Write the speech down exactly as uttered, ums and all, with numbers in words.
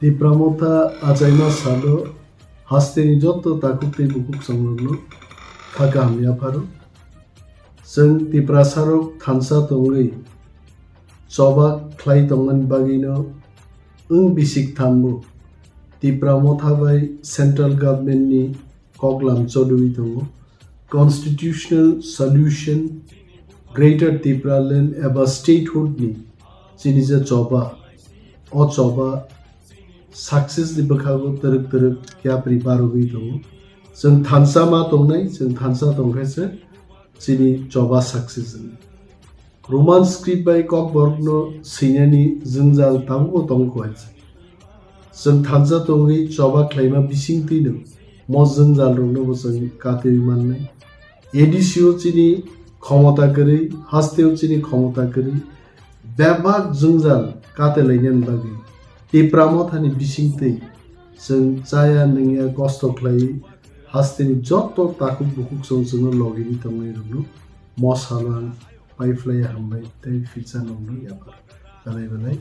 Tipra Motha achaima salo hasteni jotto takhuk tei bukhuk songrokno kha kaham yapharo. Chwng Tiprasarok thansa tongwi choba khlai tongmani bagwino wng bisik thanbo Tipra Motha bai central government ni koklam chodwi tongo. Constitutional solution, Greater Tipraland eba statehood ni chini je choba, o choba success ni bwkhago twrwk twrwk yapri barogwi tongo. Chwng thansa ma tongnai, chwng thansa tongkhe se chini choba success wngwi. Roman script bai kokborokno swinani jwngjal tabukbo tong khuaisa. Chwng thansa tongwi choba khlaima bisingtwino mo jwngjalrokno bo chwng katwi mannai. A D C o chini khomota kwrwi, hasteo chini khomota kwrwi, bebak jwngjal katelainani bagwi Tipra Mothani bisingtwi chwng chaya nungya kosto khlaiwi hasteni jotto takhuk bukhuk chwng chwngno logini tongnairokno mo salo ang paiphlaiya hambai tei philsa nokno yapar. Belai belai.